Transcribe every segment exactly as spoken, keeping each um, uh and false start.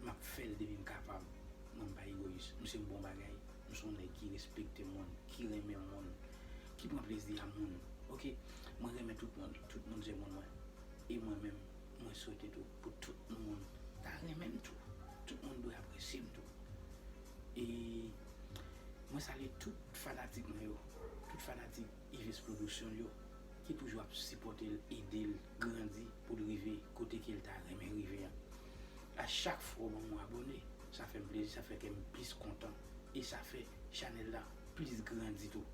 M ap fè l depi m kapab. Mwen m pa egoyis. M se yon bon bagay. M se yon nèg ki respekte moun, ki renmen moun, ki pran plezi a moun. Oke? Mwen renmen tout moun. Tout moun se moun mwen. E mwen menm, mwen swete tou pou tout moun ta renmen m tou. Tout moun dwe apresye m tou. E mwen salye tout fanatik mwen yo. Tout fanatik Ives Production yo ki toujou ap sipòte l, ede l grandi pou l rive kote ke l ta renmen rive an. A chak fwa w ban mwen abòne, sa fè m plezi, sa fè kè m plis kontan e sa fè chanèl la plis grandi tou.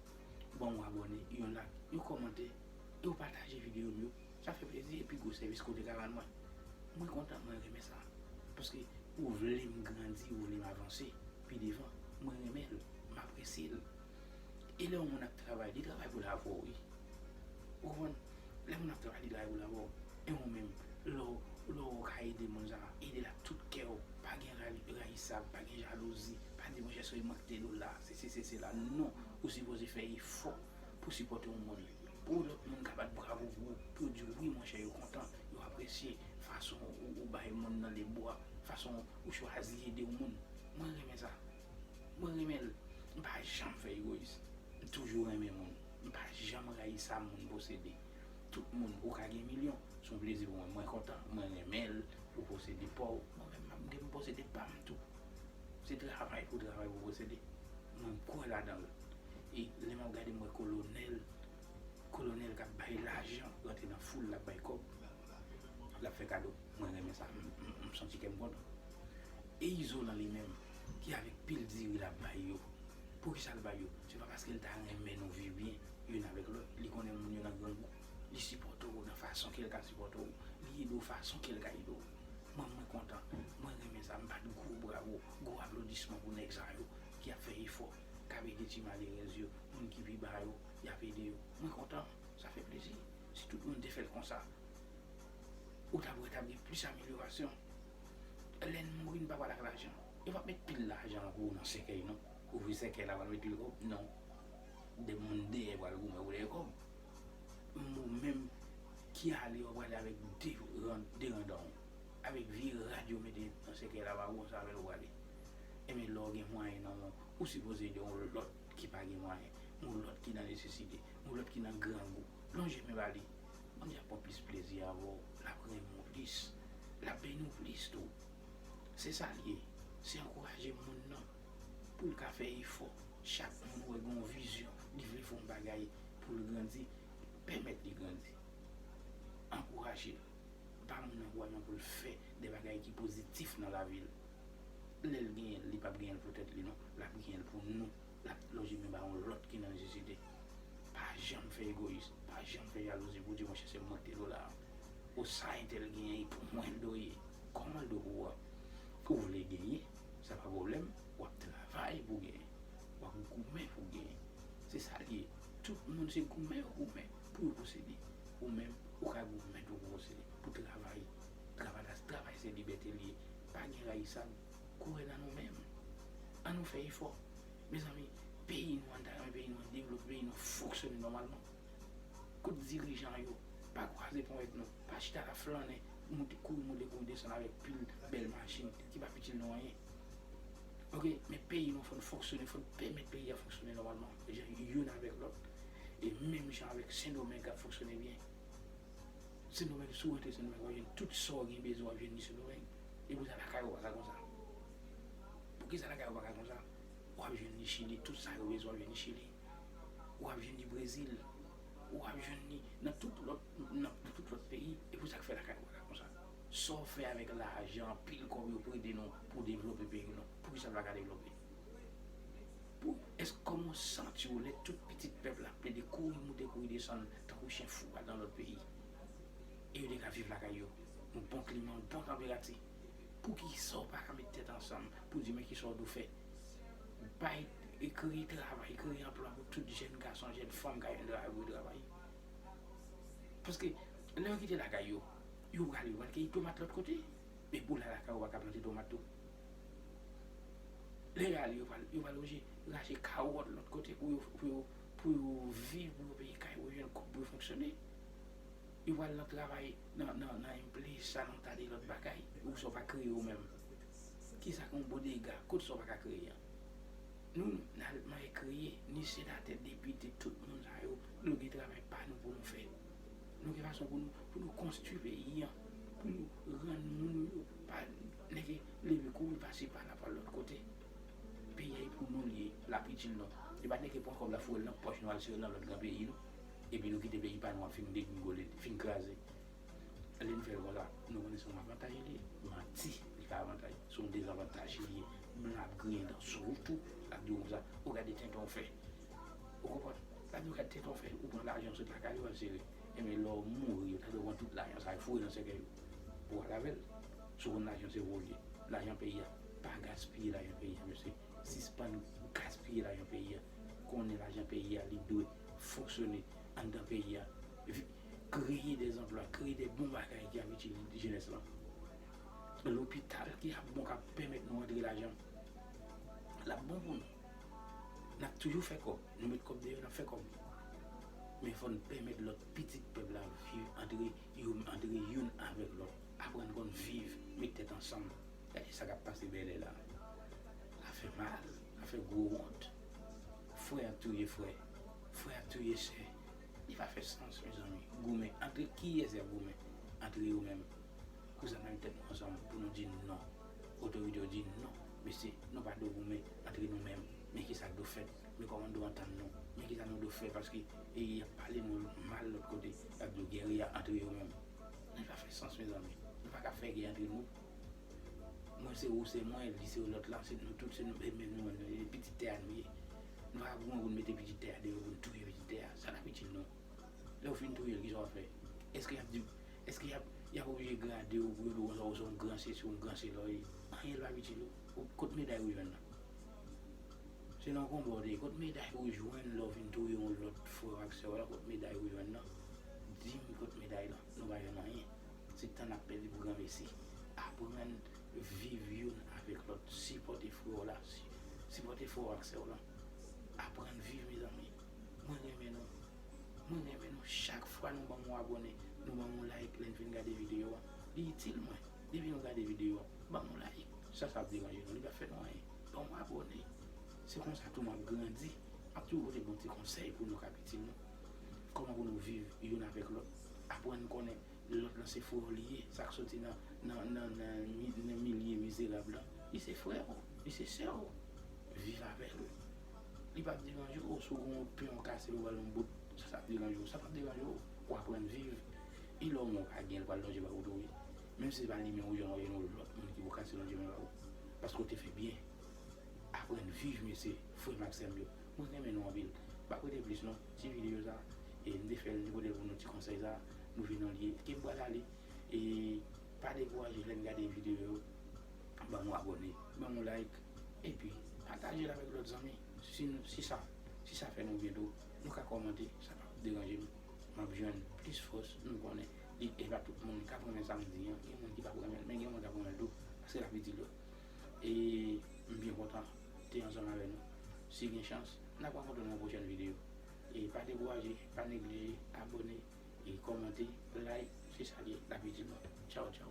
Ban mwen abòne, yon like, yon kòmantè e w pataje videyo m yo. Sa fè plezi e pi gwo sèvis kote karan mwen. Mwen kontan, mwen renmen sa. Paske ou vle m grandi, ou vle m avanse pi devan. Mwen renmen l, m apresye l. E lè yon moun ap travay, li travay pou l avè w, wi. Ou konprann? Lè moun ap travay, li travay pou l avè w. E ou menm, lè w, lè w ka ede moun sa, ede l ak tout kè w. Pa gen ray-, rayisab, pa gen jalouzi, pa di, monchè, se mwen ki te do la, se, se, se, se la. Non, ou sipoze fè efò pou sipòte yon moun. Pou lòt moun ka bat bravo pou ou, pou yo di, wi, monchè, yo kontan, yo apresye fason ou, ou bay moun nan lebwa, fason ou chwazi ede yon moun. Mwen renmen sa. Mwen renmen l. M pa janm fè egoyis. M toujou renmen moun. M pa janm rayi sa moun posede. Tout moun, ou ka gen milyon, se yon plezi pou mwen. Mwen kontan, mwen renmen l, ou posede pa w. Mwen menm, m ap gen m posede pa m tou. Se travay pou travay pou posede. Mwen kwè ladan l. E lè m ap gade, m wè kolonèl, kolonèl k ap bay lajan rantre nan foul, l ap bay kòb, l ap fè kado. Mwen renmen sa, m, m, m santi kè m kontan. E Izolan li menm, ki avèk pil diri l ap bay yo. Poukisa l bay yo? Se pa paske l ta renmen nou viv byen youn avèk lòt. Li konnen moun yo nan grangou. Li sipòte w nan fason ke l ka sipòte w. Li ede w fason ke l ka ede w. Mwen, mwen kontan. Mwen renmen sa. M bat gwo bravo, gwo aplodisman pou nèg sa yo ki ap fè efò, k ap ede ti malerèz yo, moun ki pi ba yo, y ap ede yo. Mwen kontan. Sa fè plezi. Si tout moun te fè l konsa, ou t ap wè t ap gen plis amelyorasyon. Lè n mouri, n pa pral ak lajan. Yo p ap met pil lajan pou ou nan sèkèy, non. Ouvri sèkèy la, pral met pil kòb, non. De moun dèyè pral goumen pou dèyè kòb. Ou menm ki ale, w ap prale avèk de ran-, de randan w. Avèk vye rad yo mete nan sèkèy la ba ou, se avè l ou prale. Ebyen, lè w gen mwayen nan men w, ou sipoze ede yon lòt ki pa gen mwayen, yon lòt ki nan nesesite, yon lòt ki nan grangou. Lonje men ba li. Bondye ap pran plis plezi avè w, l ap renmen w plis, l ap beni w plis tou. Se sa l ye. Se ankouraje moun nan pou l ka fè efò. Chak moun wè gen yon vizyon, li vle fè yon bagay pou l grandi, pèmèt li grandi. Ankouraje l. Ba moun nan kouway an pou l fè de bagay ki pozitif nan lavi l. Lè l genyen l, li p ap genyen l pou tèt li non, l ap genyen l pou nou. L ap lonje men ba yon lòt ki nan nesesite. Pa janm fè egoyis, pa janm fè jalouzi pou di, monchè, se mwen ki te do la. Ou sa entèl genyen, e pou mwen l do ye. Kòman l do pou ou a? Ou vle genyen, sa pa pwoblèm, w ap travay pou genyen. W ap goumen pou genyen. Se sa l ye. Tout moun se goumen yo goumen pou yo posede. Ou menm, ou ka goumen tou pou posede. Pou travay. Travay la, travay se libète l ye. Pa gen rayisab. Kourè nan nou menm. Ann nou fè efò. Mezanmi, peyi nou an, ta renmen peyi nou an devlope, peyi nou fonksyone nòmalman. Kot dirijan yo, pa kwaze ponyèt nou, pa chita la flannen, moute, kouri moute, kouri desann avèk pil bèl machin ki p ap itil nou anyen. Oke, men peyi nou, fò n fonksyone, fò n pèmèt peyi a fonksyone nòmalman, jan youn avèk lòt. E menm jan avèk Sendomeng k ap fonksyone byen. Sendomeng, si w rantre Sendomeng, w ap jwenn tout sa w gen bezwen, w ap jwenn li Sendomeng. E poukisa lakay ou pa ka konsa? Poukisa lakay ou pa ka konsa? W ap jwenn li Chili, tout sa yo bezwen, w ap jwenn li Chili. W ap jwenn li Brezil. W ap jwenn li nan tout lòt, nan, nan tout lòt peyi. E poukisa k fè lakay ou pa ka konsa? Sa w fè avèk lajan, anpil kòb yo prete nou pou devlope peyi nou? Poukisa l pa ka devlope? Pou, èske kòman w santi w lè tout pitit pèp la ap plede kouri moute, kouri desann, tankou chen fou al nan lòt peyi? E yo te ka viv lakay yo. Yon bon klima, yon bon tanperati. Poukisa w pa ka met tèt ansanm pou di, men kisa w dwe fè? Bay, e kreye travay, kreye anplwa pou tout jèn gason, jèn fanm ka jwenn travay pou yo travay. Paske lè yo kite lakay yo, yo prale, yo pral keyi tomat lòt kote. Men pou la lakay ou pa ka plante tomat tou. Lè yo ale, yo pral, yo pral oblije rache kawòt lòt kote pou yo, pou yo, pou yo viv, pou yo peye kay, pou yo jwenn kòb, pou yo fonksyone. Yo pral nan travay, nan, nan, nan yon plis, sa nan ta de lòt bagay, ou sa w pa kreye ou menm. Kisa k yon bodega? Kot sa w pa ka kreye an? Nou, n al mande kreye, ni senatè, depite, tout moun sa yo, nou gen travay pa nou pou nou fè. Nou gen fason pou nou, pou nou konstwi peyi an, pou nou rann moun yo pa nèke leve kouri pase pa la pa lòt kote. Peyi a e pou nou l ye, l ap itil nou. E pa nèke pran kòb la foure l nan pòch nou al sere l nan lòt gran peyi nou. Epi nou kite peyi pa nou ap fin degringole, fin kraze. Lè n fè l konsa, nou konnen se yon avantaj li ye. Manti, li pa avantaj. Se yon dezavantaj li ye. Moun ap griyen dan sou ou tou, l ap di w konsa, ou gade tenten w fè. Ou konprann? L ap di w gade tenten w fè, ou pran lajan w sot lakay ou al sere. Enben, lè w mouri, yo ta dwe pran tout lajan sa yo, foure nan sèkèy ou. Pou w al avè l. Si w konn lajan se pou w l ye. Lajan peyi a, pa gaspiye lajan peyi a, mesye. Sispann gaspiye lajan peyi a. Konnen lajan peyi a, li dwe fonksyone anndan peyi a. Vi- Kreye de zanplwa, kreye de bon bagay ki ap itil jenès lan. Lopital ki ap bon, k ap pèmèt nou antre lajan. L ap bon pou nou. N ap toujou fè kòb. Nou met kòb deyò, n ap fè kòb. Men fò n pèmèt lòt pitit pèp la viv, antre yo, antre youn avèk lòt. Aprann konn viv, met tèt ansanm. Gade sa k ap pase Bèlè la. Sa fè mal, sa fè gwo wont. Frè ap touye frè, frè ap touye sè. Li pa fè sans, mezanmi. Goumen, antre kiyès y ap goumen? Antre yo menm. Kousa n pa met tèt nou ansanm pou nou di non? Otorite yo di non. Mesye, nou pa dwe goumen antre nou menm. Men kisa k dwe fèt? Men kòman n dwe antann nou? Men kisa nou dwe fè? Paske, e, y ap pale nou mal lòt kote. Y ap di w geri a antre yo menm. Men li pa fè sans, mezanmi. Nou pa ka fè gè antre nou. Mwen se ou, se mwen, li se lòt la, se nou tout, se nou, e men nou menm, e pitit tè a nou ye. Nou pa ka goumen pou n mete pitit tè a deyò, pou n touye pitit tè a. Sa n ap itil nou? Lè w fin touye l, kisa w ap fè? Èske y ap di, èske y ap, y ap oblije grade w pou yo di w konsa, ou se yon gran sesi, yon gran sela w ye? Anyen l p ap itil ou. Ou, kot meday ou jwenn nan? Se nan konba w te ye. Kot meday ou jwenn lè w vin touye yon lòt frè w ak sè w la? Kot meday ou jwenn nan? Di m kot meday lan. Nou pa jwenn anyen. Se tan n ap pèdi pou granmesi. Aprann viv youn avèk lòt. Sipòte frè w la. Si- Sipòte frè w ak sè w lan. Aprann viv, mezanmi. Mwen renmen nou. Mwen renmen nou. Chak fwa nou ban m yon abòne, nou ban m yon like lè n fin gade videyo a. Li itil mwen. Depi nou gade videyo a, ban m yon like. Sa, sa ap deranje nou. Li p ap fè nou anyen. Ban m yon abòne. Se konsa tou m ap grandi. M ap toujou pote bon ti konsèy pou nou k ap itil nou. Kòman pou nou viv youn avèk lòt. Aprann konnen lòt lan se frè w li ye, sa k soti nan, nan, nan, nan, mi- nan milye mizerab lan, li se frè w, li se sè w. Viv avè l. Li p ap deranje w, si w gen yon pen w kase, ou ba l yon bout, sa, sa ap deranje w, sa p ap deranje w, ou aprann viv. E lè w wè w pa gen l, pral lonje ba ou tou, wi. Menm si se pa li menm ou jwenn, w gen yon lòt moun ki pou kase lonje men ba ou. Paske w te fè byen. Aprann viv, mesye, frè m ak sè m yo. Mwen renmen nou anpil. M p ap rete plis non. Ti videyo sa, e m te fè l, m te pote l pou nou, ti konsèy sa, nou vin nan li. Ke m pral ale, e pa dekouraje lè n gade videyo yo. Ban m yon abòne, ban m yon like, epi pataje l avèk lòt zanmi. Si, si sa, si sa fè nou byen tou, nou ka kòmante, sa p ap deranje m. M ap jwenn plis fòs, nou konnen. Li, e pa tout moun k ap renmen sa m di an. Gen moun ki p ap renmen l, men gen moun k ap renmen l tou, paske l ap itil yo. E m byen kontan te ansanm avè nou. Si gen chans, n ap rankontre nan yon pwochèn videyo. E pa dekouraje, pa neglije, abòne, e kòmante, like, se sa l ye, l ap itil nou. Tchaw, tchaw.